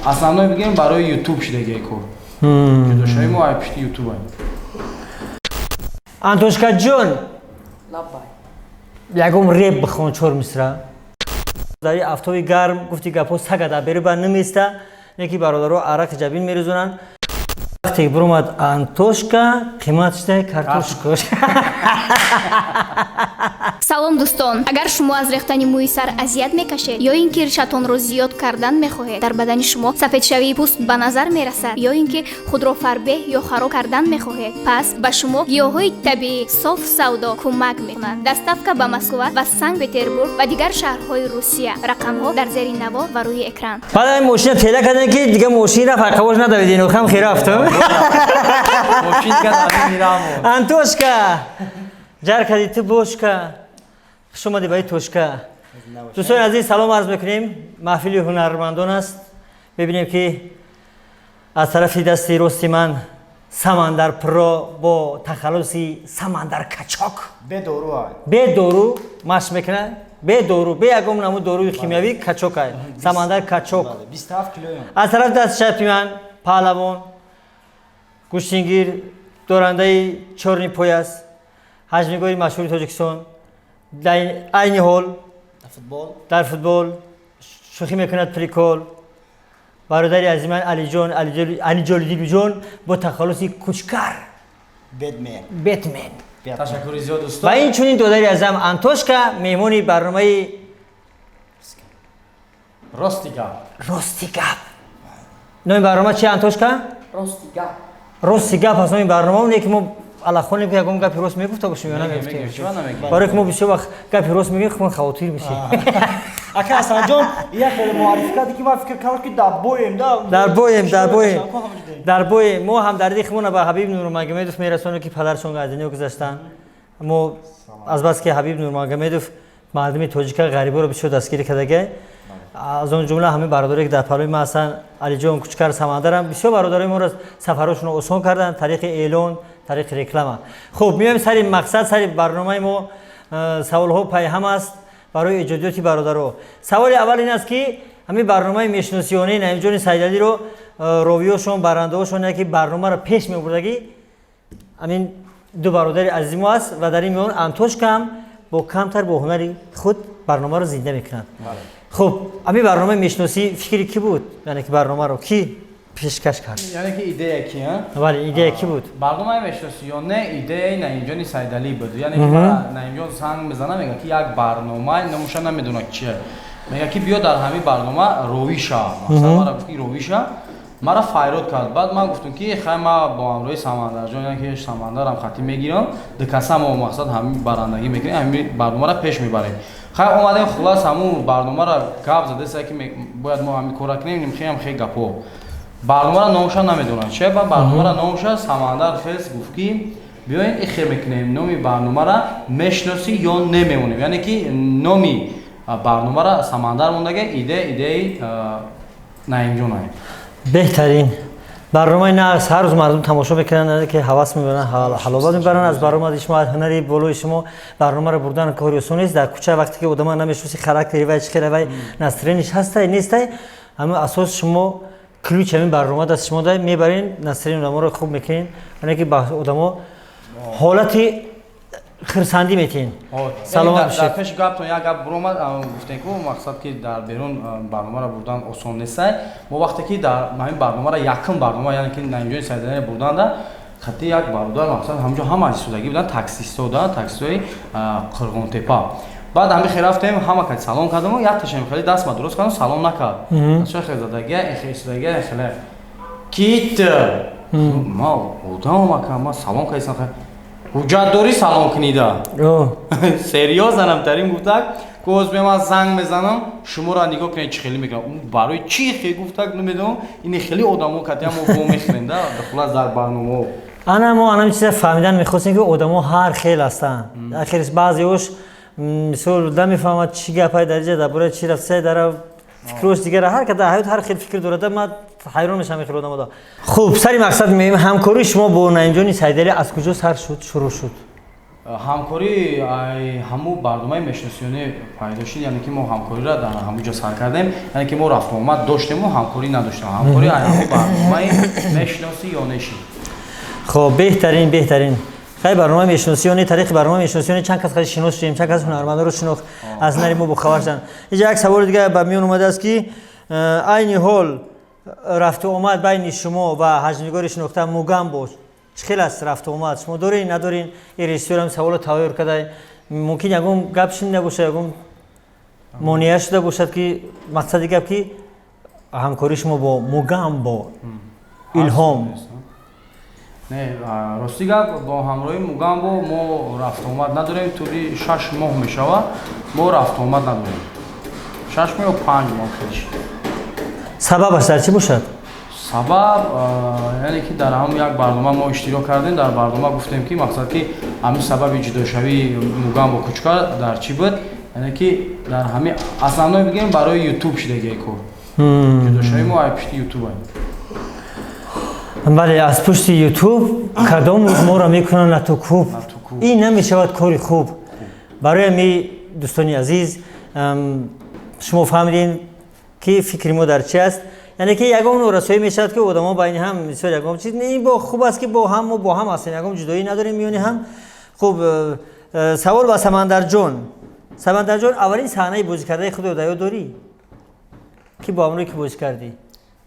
Основной бигем, барои Ютуб шидагия кор. Ҷудошавии мо ай пишти Ютуб. Антошкаҷон, ягон реп бихон, чор мисра. Дар афтоби гарм гуфти гапҳо сага дар бериба наместа, неки бародаро арақи ҷабин мерезонанд. Вақте биромад Антошка, қимат шуда картошка. Салом, дӯстон! Агар шумо аз рехтани мӯи сар азият мекашед ё ин ки ришатонро зиёд кардан мехоҳед, дар бадани шумо сафедшавии пӯст ба назар мерасад ё ин ки худро фарбеҳ ё хароб кардан мехоҳед, пас ба шумо гиёҳҳои табиӣ Соф Савдо кӯмак мекунанд. Доставка ба Москва ва Санкт Петербург ва дигар шаҳрҳои Русия. Рақамҳо дар зери навор ва рӯи экран. Баъд ин мошина тела кардем, ки дига мошин рафт, ақабош надавидин, хам хирафт. Антошка, ҷар кардӣ ту бошка, хуш омадӣ ба ин тошка. Дӯстони азиз, салом арз мекунем. Маҳфили ҳунармандон аст. Мебинем, ки аз тарафи дасти рости ман Самандар Про бо тахаллуси Самандар Качок. Бедору машқ мекунад, бедору, бе ягон намуд доруи химиявӣ качок ай Самандар Качок. Аз тарафи дасти чапи ман паҳлавон, гӯштингир, дорандаи чёрный пояс, ҳаҷмнигори машҳури Тоҷикистон, дар айни ҳол дар футбол шӯхӣ мекунад, прикол, бародари азиман Алиҷон Алиҷолиддинҷон бо тахаллуси Кучкар Бетмен. Ташаккури зиёд, устод. Ва инчунин додари азам Антошка, меҳмони барномаи «Рости гап». «Рости гап». Номи барнома чи, Антошка? «Рости гап». «Рости гап» аст номи барнома. Оне ки мо аллахонем, ки ягон гапи рост мегуфта бошем ё намегуфтем, барое ки мо бисёр вақт гапи рост мегӯем, худмон хавотир мешем. Ака Ҳасанҷон, як хеле муаррифӣ карди, ки ман фикр кардам, ки дар боем да. Дар боем, дар боем, дар боем. Мо ҳамдардии худмона ба Ҳабиб Нурмагомедов мерасонем, ки падаршон аз дунё гузаштанд. Мо азбаски Ҳабиб Нурмагомедов мардуми тоҷика, ғариборо бисёр дастгирӣ кардагай, аз он ҷумла ҳамин бародаре, ки дар паҳлӯи ма ҳастанд, Алиҷон, Кучкар, Самандарам, бисёр бародарои моро сафарҳошонро осон карданд тариқи эълон, тариқи реклама. Хуб, меоем сари мақсад, сари барномаи мо. Саволҳо пайҳам аст барои эҷодиёти бародаро. Саволи аввал ин аст, ки ҳамин барномаи мешиносиёнаи Наимҷони Сайдалиро ровиёшон, барандаҳошон, яке барномаро пеш мебурдагӣ ҳамин ду бародари азизи мо аст ва дар ин миён Антошка ҳам бо камтар бо ҳунари худ барномаро зинда мекунад. Хуб, ҳамин барномаи мешиносӣ фикри кӣ буд, яъне ки барномаро кӣ пешкаш кард? Яъне ки идея ки? Бале, идея кӣ буд? Барномаи мешиносӣ ё не, идеяи Наимҷони Сайдалӣ буд. Яъне ки Наимҷон занг мезана, мега, ки як барнома, номуша намедонад чия, мега, ки биё, дар ҳамин барнома ровӣ шав. Масалан, мара гуфт, ки ровӣ шав, мара файрод кард. Баъд ман гуфтам, ки хай, ма бо ҳамроҳи Самандарҷон, яъне ки Самандарам хатӣ мегирам, дукаса мо мақсад ҳамин барандагӣ мекунем, ҳамин барномаро пеш мебарем. Хай, омадем, хулас, ҳамун барномаро гап задеса, ки бояд мо ҳамин кора кунем. Хеям хе гапҳо, барномаро номуша намедонам че ба барномаро номуша Самандар хес гуфт, ки биёен, ихе мекунем, номи барномаро «Мешиносӣ ё немемонем». Яъне ки номи барномаро Самандар мондага, идея идеяи Наимҷон. Беҳтарин барномаи нағз. Ҳар рӯз мардум тамошо мекунанд, ки ҳавас мебаранд, ҳаловат мебаранд аз баромади шумо, аз ҳунари болои шумо. Барномаро бурдан кори осон нест. Дар кӯча вақте ки одама намешноси, характери вай чӣ хела, вай настроение ш ҳастай, нестай, ҳамин асос шумо ключ ҳамин барнома даст шумо дай мебарин, настроение одаморо хуб мекунин, яъне ки ба одамо ҳолати хирсандӣ метиҳин. Саломат бошед. Дар пеши гаптон як гап буромад, гуфтем, ку мақсад, ки дар берун барномаро бурдан осон нестай. Мо вақте ки дар ҳамин барномаро, якум барнома, яъне ки Наимҷони Сайдалиро бурданда, хати як бародар, мақсад, ҳамҷо ҳама истодагӣ буданд, таксистҳо да, таксиҳои Қирғонтепа. Баъд ҳами хел рафтем, ҳама кати салом кардаму якташем хеле дастма дуруст кардам, салом накард. Хел задагия, истодагия, хеле кит ма одам ака, ма салом кардисам, ҳуҷҷат дорӣ салом кунида? Серьёзно намтарин гуфтак, ку оз ман занг мезанам, шуморо нигоҳ кунед, чӣ хеле мекунам. Барои чӣ хе гуфтак, намедонам. Ини хеле одамо катия мо во мехӯрем да, хулас, дар барномао. Ана мо анам чиза фаҳмидан мехостем, ки одамо ҳар хел ҳастанд. Ахирш баъзеош мисол намефаҳмад, чӣ гапай дар иҷа, дар бораи чӣ рафтсай, дара фикрош дигара. Ҳар ка дар ҳаёт ҳар хел фикр дорад, ман ҳайрон мешавам хел одамода. Хуб, сари мақсад меоем. Ҳамкории шумо бо Наимҷони Сайдалӣ аз куҷо сар шуд, шурӯъ шуд? Ҳамкорӣ ҳамун барномаи мешиносиёне пайдо шуд, яъне ки мо ҳамкориро дар ҳамун ҷо сар кардем, яъне ки мо рафтуомад доштему ҳамкорӣ надоштем. Ҳамкорӣ ҳамун барномаи мешиносӣ ё неши. Хоб, беҳтарин, беҳтарин. Хай, барномаи мешиносиёне, тариқи барномаи мешиносиёне чанд кас хеле шинос шудем, чанд кас ҳунармандонро шинохт, аз нари мо бохабар шуданд. Инҷа як саволи дига ба миён омадааст, ки айни ҳол рафту омад байни шумо ва ҳаҷвнигори шинохта Мугамбо чӣ хел аст? Рафту омад шумо дорен, надорен? Ин режиссёрам саволо тайёр карда, мумкин ягон гап шунида бошад, ягон монеа шуда бошад, ки мақсади гап ки ҳамкории шумо бо Мугамбо Илҳом. Не, рости гап, бо ҳамроҳи Мугамбо мо рафтуомад надорем. Тӯли 6 моҳ мешавад, мо рафтуомад надорем, 6 моҳ ё 5 моҳ хелиш. Сабабаш дар чӣ бошад? Сабаб, яъне ки дар ҳамн як барнома мо иштирок кардем, дар барнома гуфтем, ки мақсад ки ҳамин сабаби ҷудошавии Мугамбо Кучкар дар чӣ буд, яъне ки дар ҳамин основной бигем, барои Ютуб шидагие кор. Ҷудошавии мо ай пушти Ютуб. Бале, аз пушти Ютуб кадом рӯз моро мекунанд лату кӯб, ин намешавад кори хуб. Барои ҳами, дӯстони азиз, шумо фаҳмидем, ки фикри мо дар чи аст, яъне ки ягон норасоӣ мешавад, ки одамо байни ҳам бисёр ягон чиз. Ин бо хуб аст, ки бо ҳам мо бо ҳам ҳастем, ягон ҷудоӣ надорем миёни ҳам. Хуб, савол ба Самандарҷон. Самандарҷон, аввалин саҳнаи бозӣ кардаи худро дар ёд дорӣ, ки бо ҳамроҳи ки бозӣ кардӣ?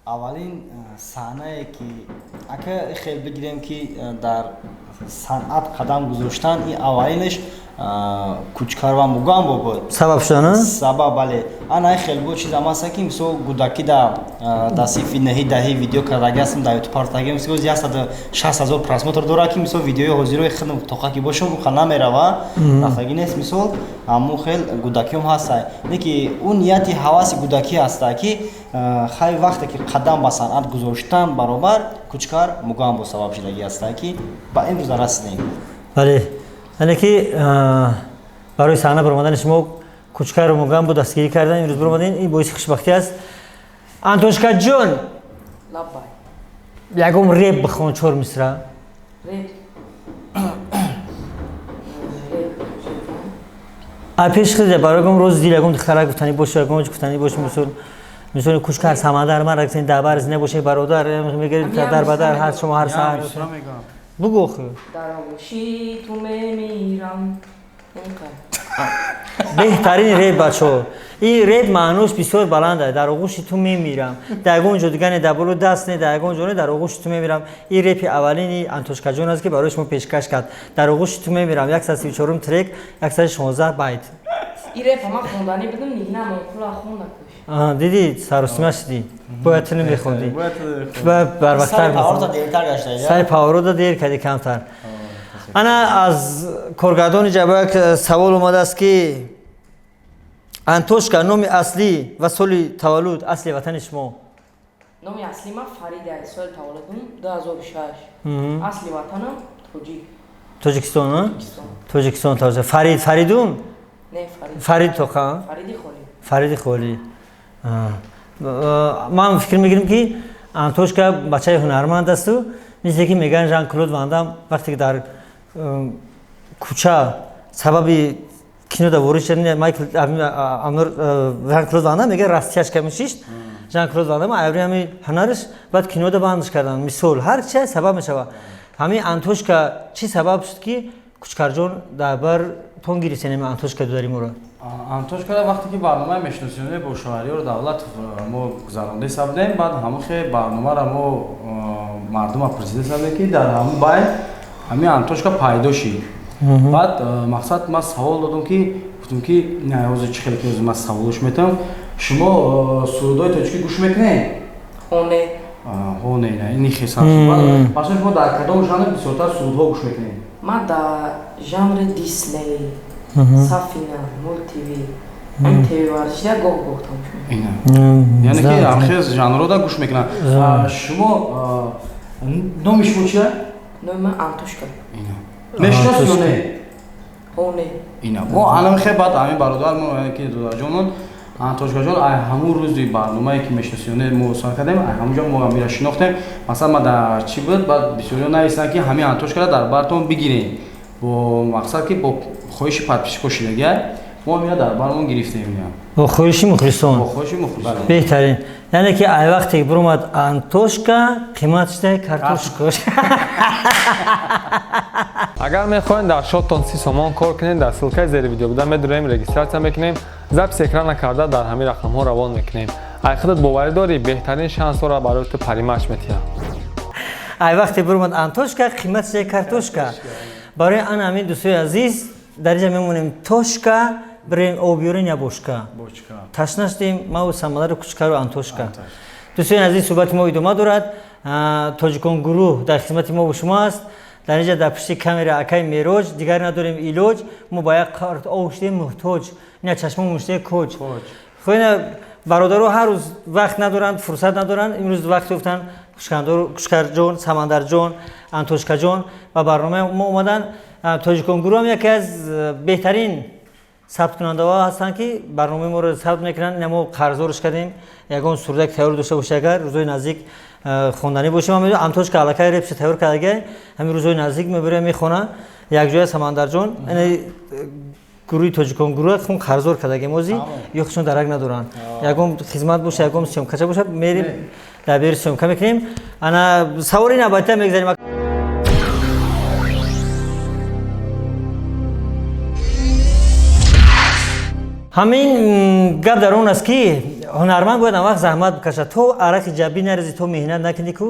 Аввалин саҳнае ки, ака, хел бигирем, ки дар санъат қадам гузоштан, ин аввалинаш Кучкар ва Мугамбо буд. Сабаб шудан. Сабаб, бале, ана хел бо чизам аста, ки мисол гудаки да синфи наҳи, даҳи видео кардаги ҳастам, дар Ютуб партаги, мисол 160 000 просмотр дорад, ки мисол видеои ҳозирои худам тоқа ки бошам, уқа намерава, рафтагӣ нест. Мисол, ҳамун хел гудакиҳом ҳаста, не ки ӯ нияти ҳаваси гудакӣ ҳаста, ки хай вақте ки қадам ба санъат гузоштан, баробар Кучкар, Мугамбо сабаб шудагӣ ҳаста, ки ба имрӯза расидем. Бале, яъне ки барои саҳна баромадани шумо Кучкару Мугамбо дастгирӣ кардан, имрӯз баромадем, ин боиси хушбахтӣ аст. Антошкаҷон, ягон реп бихон, чор мисра. Реп. А пеш хиза барои ягон рози дил, ягон духтара гуфтанӣ боша, ягон гуфтанӣ боша, мисол Кучкар, Самандар, ман раксен дабар зина боша, бародар мегиред дар бадар ҳар шумо ҳар саҳар бугӯ охи. Дар оғӯши ту мемирам. Беҳтарин реп, бачаҳо. Ин реп маънош бисёр баланд аст. Дар оғӯши ту мемирам, дар ягон ҷо дига не, дар боло даст не, дар ягон ҷо не, дар оғӯши ту мемирам. Ин репи аввалини Антошкаҷон аст, ки барои шумо пешкаш кард. Дар оғӯши ту мемирам, 134-ум трек, 116 байт. Ин репа ман хонданӣ будам, нигина Амонқулла хонда кӯш. Дидӣ, саросима шудӣ, бояд ту намехондӣ, барвақттар. Сари паворода дер кардӣ камтар. Ана аз коргардони ҷаба як савол омадааст, ки Антошка, номи аслӣ ва соли таваллуд, асли ватани шумо? Номи аслӣ ман Фарида, соли таваллудум 2006, асли ватанам тоҷик. Тоҷикистон, Тоҷикистон. Фарид, Фаридун? Не, Фарид. Фарид тоқа. Фариди Холӣ. Фариди Холӣ. Ман фикр мекунам, ки Антошка бачаи ҳунарманд асту, мисле ки мегӯянд, Жан Клод Вандам вақте ки дар кӯча сабаби кинода ворид шуд, Майкл Жан Клод Вандам мега растяжка мешишт. Жан Клод Вандам айбри ҳами ҳунараш баъд кинода бандш карданд. Мисол, ҳар чи сабаб мешавад. Ҳамин Антошка чӣ сабаб шуд, ки Кучкарҷон дар бар тон гирифтен Антошка дудари моро? Антошкара вақте ки барномаи мешиносионӣ бо Шоҳариёр Давлатов мо гузаронда будем, баъд ҳамон хе барномаро мо мардума пурсида будем, ки дар ҳамон байн ҳамин Антошка пайдо шид. Баъд мақсад ман савол додам, ки гуфтам, ки не, ҳозир чӣ хеле ки ҳозир ман саволш метавам: шумо сурудҳои тоҷикӣ гӯш мекунед? Хоне. Ҳо, не, не, ини хесар. Масалан, шумо дар кадом жанр бисёртар сурудҳо гӯш мекунед? Ман дар жанри Дисней, Сафина, Мултиви, ҳамин ТВ варзишида гоҳ гоҳ тамошо. Яъне ки ҳамхел жанрҳода гӯш мекунад. Шумо, номи шумо чия? Номи ман Антошка. Мешиносӣ ё не? Ҳо, не. Ина мо анамхе баъд ҳамин бародармон, яъне ки додарҷонмон Антошкаҷон, ай ҳамун рӯзи барномае ки мешиносиёне мо сар кардем, ай ҳамунҷо мо амира шинохтем. Масалан, ман дар чӣ буд, баъд бисёриҳо нависанд, ки ҳамин Антошкаро дар бартон бигирем. Бо мақсад ки бо хоҳиши подписчико шидагиай, мо ина дар бармон гирифтем ина. Бо хоҳиши мухлисон. Бо хоҳиши мухлисон. Беҳтарин. Яъне ки ай вақте биромад Антошка, қимат шуда картошка. Агар мехоҳед дар шоттон 30 сомон кор кунед, дар ссылкаи зери видео буда медуроем, регистрация мекунем, запись экрана карда дар ҳамин рақамҳо равон мекунем. Ай худат боварӣ дорӣ, беҳтарин шансҳоро барои ту паримаш метиҳам. Ай вақте биромад Антошка, қимат шуда картошка. Барои ана ҳамин дӯстои азиз, дар инҷа мемонем тошка, бирем об биёрем я бошка. Ташна шудем, маву Самандару Кучкару Антошка. Дӯстони азиз, суҳбати мо идома дорад. Тоҷикон гурӯҳ дар хизмати мо бо шумо аст. Дар инҷа дар пушти камера акай Мероҷ, дигар надорем илоҷ, мо ба як қарт об шудем муҳтоҷ. Ина чашмо муштаи коҷ. Хо ина бародаро ҳар рӯз вақт надоранд, фурсат надоранд. Имрӯз вақт ёфтанд Кушкарҷон, Самандарҷон, Антошкаҷон ба барномаи мо омаданд. Тоҷикон гурӯҳ ҳам яке аз беҳтарин сабткунандаҳо ҳастанд, ки барномаи моро сабт мекунанд. Ина мо қарздорш кардем, ягон сурдак тайёр дошта боша, агар рӯзои наздик хонданӣ бошем. Ман медонам Антошка аллакай репша тайёр кардага, ҳамин рӯзои наздик мебарем мехона якҷоя Самандарҷон. Ина гурӯҳи тоҷикон гурӯҳ хун қарздор кардагем, ози ё худшон дарак надоранд. Ягон хизмат боша, ягон съёмкача боша, мерем дар бери съёмка мекунем. Ана саволи навбатия мегзарем. Ҳамин гап дар он аст, ки ҳунарманд бояд он вақт заҳмат бикашад, то арақи ҷабӣ нарезӣ, то меҳнат накунӣ, ку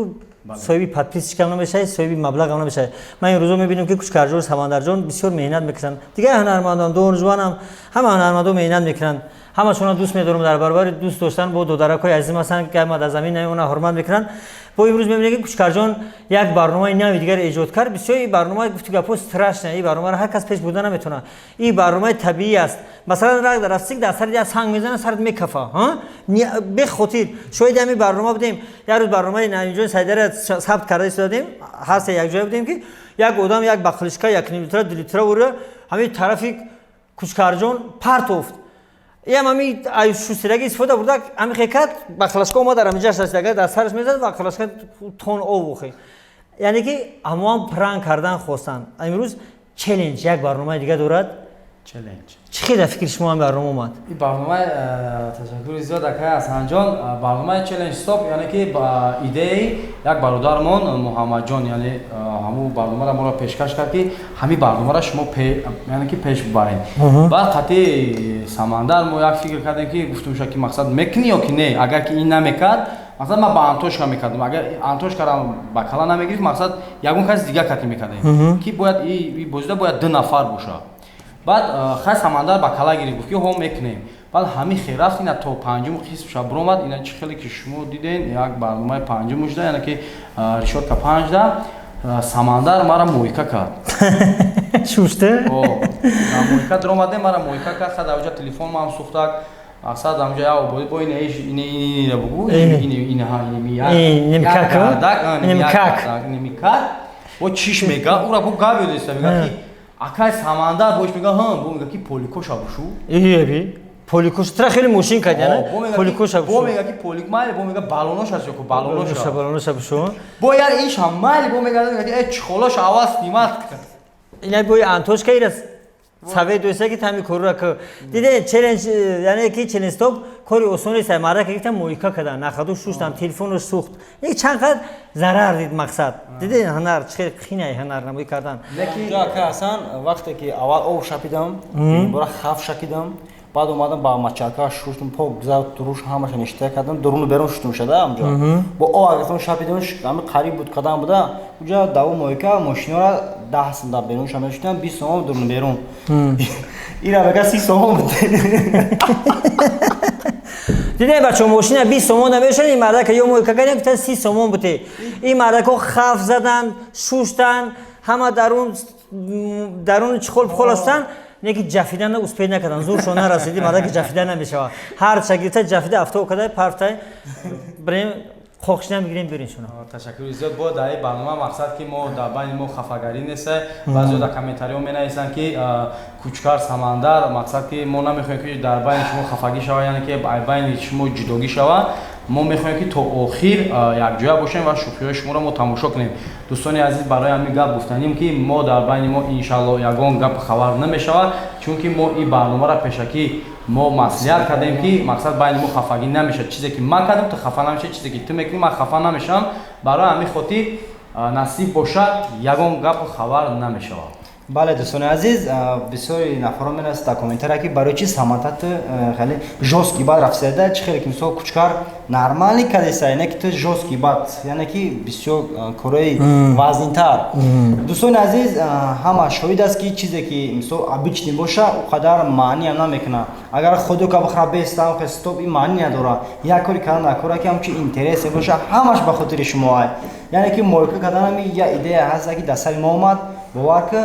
соҳиби подписчикам намешавӣ, соҳиби маблағам намешавӣ. Ман ин рӯзо мебинам, ки Кучкарҷон, Самандарҷон бисёр меҳнат мекунанд. Дигар ҳунармандон, донишҷӯянам, ҳама ҳунармандон меҳнат мекунанд. Ҳамашонро дӯст медорам, дар баробари дӯст доштан бо додаракҳои азизим ҳастанд, ки ҳама дар замин намемонанд, ҳурмат мекунанд. Бо имрӯз мебинем, ки Кучкарҷон як барномаи нави дигар эҷод кард. Бисёр ин барнома гуфти гапҳо страшна, ин барномаро ҳар кас пеш бурда наметавонад. Ин барномаи табиӣ аст. Масалан, раг дар рафтик дар сари як санг мезанад, сарат мекафа. Бехотир шоҳиди ҳамин барнома будем. Як рӯз барномаи Наимҷон Сайдаро сабт карда истодем, ҳар се якҷоя будем, ки як одам як бақлишка як ним литра, ду литра ура ҳамин тарафи Кучкарҷон партофт. Иам ҳамин ай шустираги истифода бурда, ҳамин хекат бақлашка омад дар ҳамин ҷаш расид, агар дар сараш мезад бақлашка тон об охи. Яъне ки ҳамоам пранк кардан хостанд. Имрӯз челлендж як барномаи дига дорад. Челлендж. Чӣ хел дар фикри шумо ҳам барнома омад? Ин барнома, ташаккури зиёд акай Ҳасанҷон, барномаи челлендж стоп, яъне ки ба идеяи як бародармон Муҳаммадҷон, яъне ҳамун барномаро моро пешкаш кард, ки ҳамин барномаро шумо яъне ки пеш бибаред. Баъд қатъи Самандар мо як фикр кардем, ки гуфтем ша, ки мақсад мекунӣ ё ки не. Агар ки ин намекард, мақсад ман ба Антошка мекардам. Агар Антошкаро ба кала намегирифт, мақсад ягон каси дигар кати мекардем, ки бояд и бозида бояд ду нафар бошад. Баъд хай Самандар ба кала гирифт, гуфт, ки ҳо мекунем. Баъд ҳамин хел рафт, ина то панҷум қисм ша биромад. Ина чӣ хеле ки шумо диден, як барномаи панҷум шуда, яъне ки решётка панҷда Самандар мара мӯйка кард. Шушта? Мӯйка даромадем, мара мӯйка кард, хад авҷа телефон мам сӯхтак. Мақсад амҷа я ободи бо ина иш ина ина бугу ина ина ҳа ина ми як ина как ина ми как бо чиш мега ура бо гап ёдеста мега, ки акай Самандар бош мега, ҳа бо мега, ки поликоша бушу. Иби поликош тра хеле мошин кад, яна поликоша бушу. Бо мега, ки полик майли, бо мега балонош аст ё ку балоноша. Балоноша бушу. Бо яр иш ҳам майли, бо мега, э чхолош аваз снимат. Ина бои Антошка ирас саве дӯста, ки тами корро ки диде челлендж, яъне ки челлендж стоп кори осон нест. Марака гирифтан, мӯйка кардан, нахаду шуштан, телефонро сӯхт, як чанд қад зарар дид. Мақсад диде ҳунар чӣ хел қинай ҳунарнамоӣ кардан. Ака Ҳасан, вақте ки аввал об шапидам, бора хаф шакидам, баъд омадам ба мачалка шуштум, пок зад туруш ҳамаша ништая кардам, дуруну берун шуштум шуда амҷо. Бо об агартам шапидам, ҳами қариб буд кадам буда, уҷа даву мойка мошинора 10 сум дар берун ша мешудам, 20 сомон дуруну берун. Ира мега 30 сомон буд. Диде бачо, мошина 20 сомон намешад, ин мардака ё мойка кардем, гуфтан 30 сомон буте. Ин мардако хаф задан, шуштан, ҳама дарун дарун чиқол пухол ҳастанд, неки ҷафидан успед накардан, зуршон нарасиди, мардаки ҷафида намешавад. Ҳар ча гирифта ҷафида авто када парфтай бирем, хоҳишна мегирем, бирем шуно. Ташаккури зиёд. Бо дар ин барнома мақсад ки мо дар байни мо хафагарӣ нест. Баъзеҳо дар комментариҳо менависанд, ки Кучкар, Самандар, мақсад ки мо намехоҳем, ки дар байни шумо хафагӣ шавад, яъне ки байни шумо ҷудогӣ шавад. Мо мехоҳем, ки то охир якҷоя бошем ва шӯхиҳои шуморо мо тамошо кунем. Дӯстони азиз, барои ҳамин гап гуфтанем, ки мо дар байни мо иншалло ягон гап хабар намешавад, чунки мо ин барномаро пешакӣ мо маслиҳат кардем, ки мақсад байни мо хафагӣ намешавад. Чизе ки ман кардам, ту хафа намешавӣ, чизе ки ту мекунӣ, ман хафа намешавам. Барои ҳамин хотир насиб бошад, ягон гапу хабар намешавад. Бале, дӯстони азиз, бисёри нафарон менависад дар комментария, ки барои чи Саматат хеле жёсткий бад рафтида, чи хеле ки мисол Кучкар нормальный кадеса, не ки ту жёсткий бад, яъне ки бисёр кораи вазнинтар. Дӯстони азиз, ҳама шоҳид аст, ки чизе ки мисол обычный боша, о қадар маъниам намекунад. Агар ходока бихӯра, бестам, стоп, ин маъни надорад. Як кори кардан дар кора, ки ҳамчи интересе боша, ҳамаш ба хотири шумо ай. Яъне ки мойка карданами я идея ҳаста, ки дар сари мо омад, бовар ки,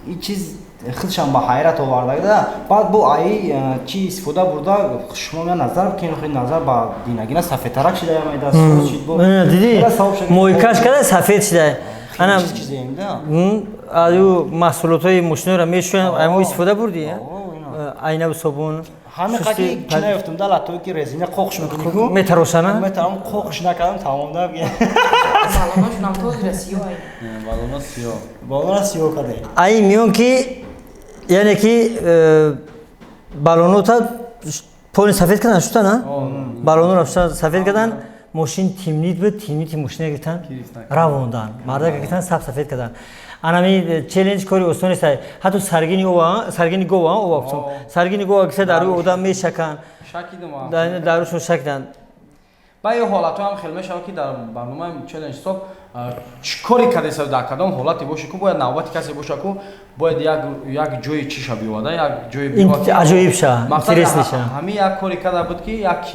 ин чиз худшам ба ҳайрат оварда. Баъд бо аи чи истифода бурда, шумо я назар ки назар ба динагина сафедтарак шида. Дидӣ, мойкаш карда, сафед шида. Ана аю маҳсулотҳои мошиноро мешӯям, ай мо истифода бурдӣ, айнаву собун. Ҳамин қаки чи наёфтум да, латое ки резина қоқш мекунӣ. Метарошана. Метарам, қоқш накардам, тамом да. Балоношунам тозира сиёҳ. Балоно сиёҳ. Балона сиёҳ каде. Ай миён ки, яъне ки балонота пони сафед кардан, шута на балонора сафед кардан, мошин тимнит буд, тимнити мошина гирифтан, равондан, мардак гирифтан, саб сафед кардан. Анами челлендж кори осон нест. Ҳатто саргини ова, саргини гова, ова гуфтам, саргини гова гирифта, дар рӯи одам мешаканд, дар рӯшон шакиданд. Ба ин ҳолатҳо ҳам хел мешавад, ки дар барномаи челлендж стоп чӣ коре кардеса, дар кадом ҳолате боше, ку бояд навбати касе боша, ку бояд як ҷои чиша биёвада, як ҷои аҷоиб ша, интересный ша. Ҳамин як коре карда буд, ки як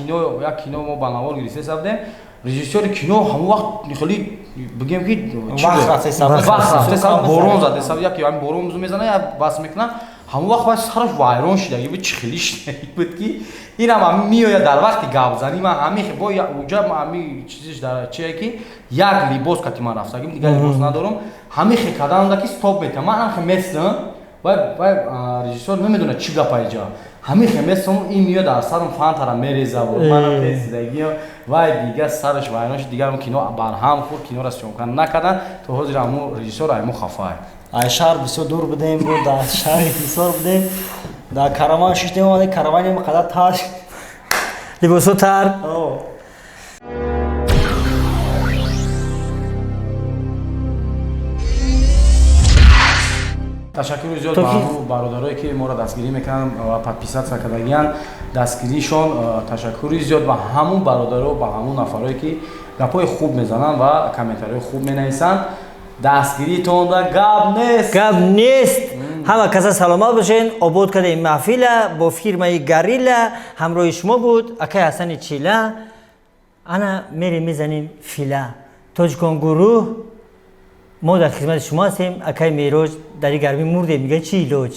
кино мо ба навор гирифта будем. Режиссёри кино ҳамон вақт хеле, бигем ки, вақт рафтеса, борон задеса, яке ҳамин борон мезана, як бас мекунад. Ҳамон вақт вай сараш вайрон шидаги буд, чӣ хеле шидаги буд, ки инам ҳамин меояд дар вақти гапзанӣ. Ман ҳамин бо уҷа ҳамин чизиш дар чие, ки як либос кати ман рафтагим, дигар либос надорам. Ҳамин хе кардам, ки стоп метиҳам, ман ҳам хе местам, вай режиссёр намедонад чӣ гапа иҷа. Ҳамин хе местам, ин меояд, дар сарам фантара мереза, манам резидагиам. Вай дигар сараш вайрон шуд, дигар кино барҳам хӯрд, киноро съёмка накардан. То ҳозир ҳамун режиссёр айму хафае. Ай шаҳр бисёр дур будем, бо дар шаҳри Ҳисор будем, дар караван шиштем, омадем, караванем қадар тар. Либосо тар. Ташаккури зиёд ба ҳамун бародарое, ки моро дастгирӣ мекунанд ва подписаться кардагиянд, дастгиришон. Ташаккури зиёд ба ҳамун бародаро, ба ҳамун нафарое, ки гапҳои хуб мезананд ва комментариҳои хуб менависанд. Дастгиритонда гап нест. Гап нест. Ҳама каса саломат бошен. Обод кардем маҳфила бо фирмаи Гарила. Ҳамроҳи шумо буд акай Ҳасани Чила. Ана мерем, мезанем фила. Тоҷикон гурӯҳ, мо дар хизмати шумо ҳастем. Акай Мероҷ, дар гармӣ мурдем, мега чӣ илоҷ?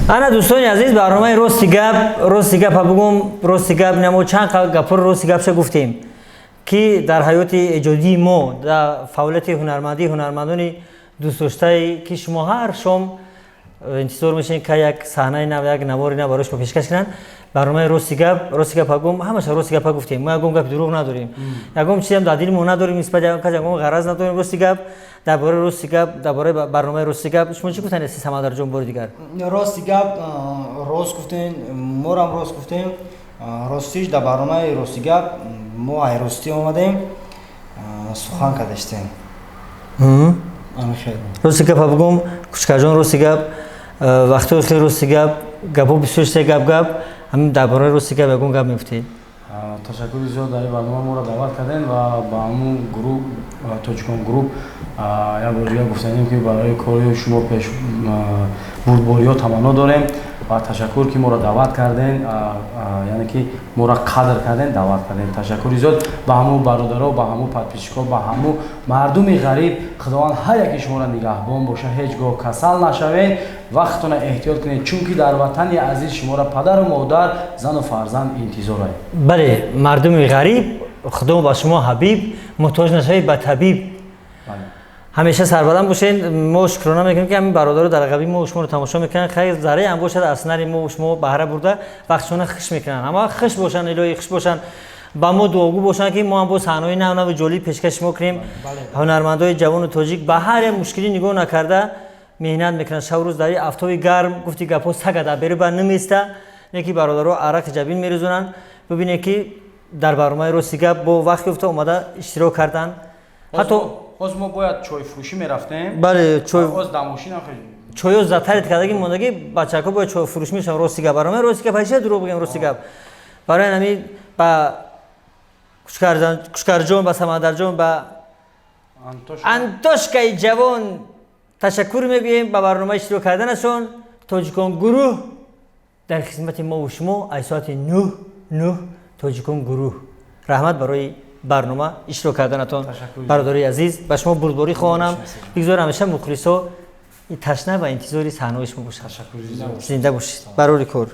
Ана, дӯстони азиз, барномаи «Рости гап». Рости гапа бугум, рости гап, намо чанд гапҳоро рости гапша гуфтем, ки дар ҳаёти эҷодии мо, дар фаъолияти ҳунармандии ҳунармандони дӯстдоштае, ки шумо ҳар шом интизор мешавед, ка як саҳнаи нав, як навори нав барои шумо пешкаш кунанд. Барномаи «Рости гап», рости гапа гум, ҳамаша рости гапа гуфтем. Мо ягон гапи дурӯғ надорем, ягон чизам дар дили мо надорем, нисбати ягон кас ягон ғараз надорем. Рости гап, дар бораи рости гап, дар бораи барномаи «Рости гап» шумо чӣ гуфтан, Самандарҷон, бори дигар? Рости гап, рост гуфтем, морам рост гуфтем. Ростиш, дар барномаи «Рости гап» мо ай ростӣ омадем, сухан кадаштем. Рости гапа бугум, Кучкарҷон, рости гап, вақтҳои хеле рости гап, гапҳо бисёр шуда, гап гап. Ҳамин дар бораи рости гап ягон гап мегуфтед? Ташаккури зиёд, дар ин барнома моро даъват кардем ва ба ҳамун гурӯҳ, Тоҷикон гурӯҳ, як бори дигар гуфтанем, ки барои кори шумо пеш бурдбориҳо таманно дорем ва ташаккур, ки моро даъват кардем, яъне ки моро қадр кардем, даъват кардем. Ташаккури зиёд ба ҳамун бародаро, ба ҳамун подписчикҳо, ба ҳамун мардуми ғариб. Худованд ҳар яки шуморо нигаҳбон боша, ҳеҷ гоҳ касал нашавед, вақтона эҳтиёт кунед, чунки дар ватани азиз шуморо падару модар, зану фарзанд интизоранд. Бале, мардуми ғариб, Худо ба шумо ҳабиб, муҳтоҷ нашавед ба табиб. Ҳамеша сарбаланд бошед. Мо шукрона мекунем, ки ҳамин бародаро дар ғаби мо шуморо тамошо мекунанд. Хайр, зарраи ҳам бошад, аз сценарии мо шумо баҳра бурда, вақтшона хуш мекунанд. Ҳама хуш бошанд, илоҳӣ хуш бошанд, ба мо дуогӯ бошанд, ки мо ҳам бо саҳнаҳои нав нави ҷолиб пешкаши шумо кунем. Ҳунармандои ҷавону тоҷик ба ҳар як мушкилӣ нигоҳ накарда меҳнат мекунанд шабу рӯз дар афтоби гарм. Гуфти гапҳо, сага дар беру ба наместа, не ки бародаро арақи ҷабин мерезонанд. Бибинед, ки дар барномаи «Рости гап» бо вақт ёфта омада иштирок карданд ҳатто. Ҳоз мо бояд чойфурӯшӣ мерафтем. Бале, чой. Ҳоз дар мошина. Чойо затарит кардаги мондаги, бачако бояд чойфурӯшӣ мешаванд. Рости гап, барномаи «Рости гап», ҳайша дурӯғ бигем? Рости гап, барои ҳамин ба Кушкарҷон, ба Самандарҷон, ба Антошкаи ҷавон ташаккур мегӯем ба барнома иштирок карданашон. «Тоҷикон гурӯҳ» дар хизмати мову шумо аз соати 9:09. «Тоҷикон гурӯҳ», раҳмат барои барнома иштирок карданатон, бародари азиз. Ба шумо бурдборӣ хоҳонам. Бигзор ҳамеша мухлисо ташна ва интизори саҳнаҳои шумо бошад. Зинда бошед, барори кор.